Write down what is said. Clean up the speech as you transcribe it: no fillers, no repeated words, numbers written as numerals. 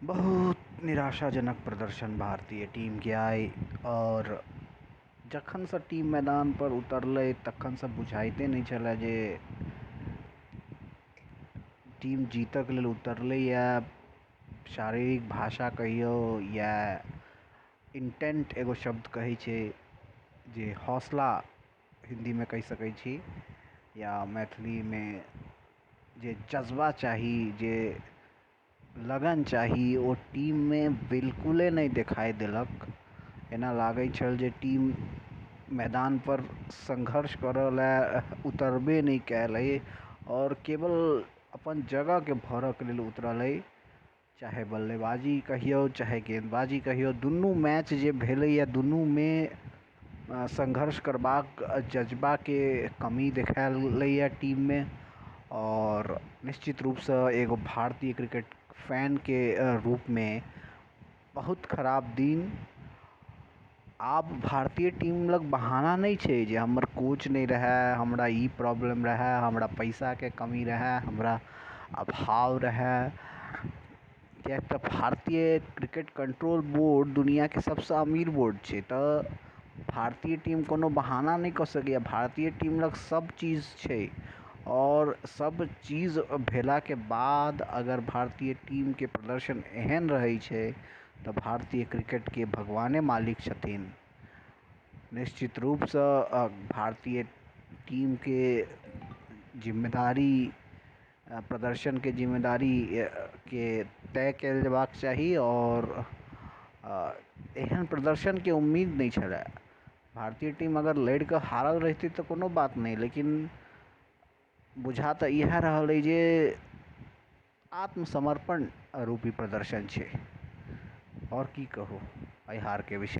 बहुत निराशाजनक प्रदर्शन भारतीय टीमके आइ। आओर जखनसँ टीम मैदान पर उतरलै तखनसँ बुझाइते नहि छलए जे टीम जीतऽके लेल उतरलैया। शारीरिक भाषा कहियौ या इंटेंट, एगो शब्द कहै छै जे हौसला, हिन्दीमे कहि सकैत छी या मैथिलीमे, जे जज्बा चाही, जे लगन चाही, ओ टीममे बिल्कुले नहि देखाइ देलक। एना लागै छल जे टीम मैदान पर संघर्ष करऽ लए उतरबे नहि कयल अइ आओर केवल अपन जगहके भरऽके लेल उतरल अइ। चाहे बल्लेबाजी कहियौ, चाहे गेंदबाजी कहियौ, दुनू मैच जे भेलैया दुनूमे संघर्ष करबाक जज्बाके कमी देखायलैया टीममे। आओर निश्चित रूपसँ एगो भारतीय क्रिकेट फैनके रूपमे बहुत खराब दिन। आब भारतीय टीम लग बहाना नहि छै जे हमर कोच नहि रहै, हमरा ई प्रॉब्लम रहै, हमरा पैसाके कमी रहै, हमरा अभाव रहै, किएक तऽ भारतीय क्रिकेट कन्ट्रोल बोर्ड दुनिआके सबसँ अमीर बोर्ड छै। तऽ भारतीय टीम कोनो बहाना नहि कऽ सकैया। भारतीय टीम लग सब चीज छै आओर सब चीज भेलाके बाद अगर भारतीय टीमके प्रदर्शन एहन रहै छै तऽ भारतीय क्रिकेटके भगवाने मालिक छथिन। निश्चित रूपसँ भारतीय टीमके जिम्मेदारी, प्रदर्शनके जिम्मेदारी के तय कयल जयबाक चाही। आओर एहन प्रदर्शनके उम्मीद नहि छलए। भारतीय टीम अगर लड़ि कऽ हारल रहितै तऽ कोनो बात नहि, लेकिन बुझा तऽ इएह रहल अइ जे आत्मसमर्पण रूपी प्रदर्शन छै। आओर की कहू एहि हारके विषय।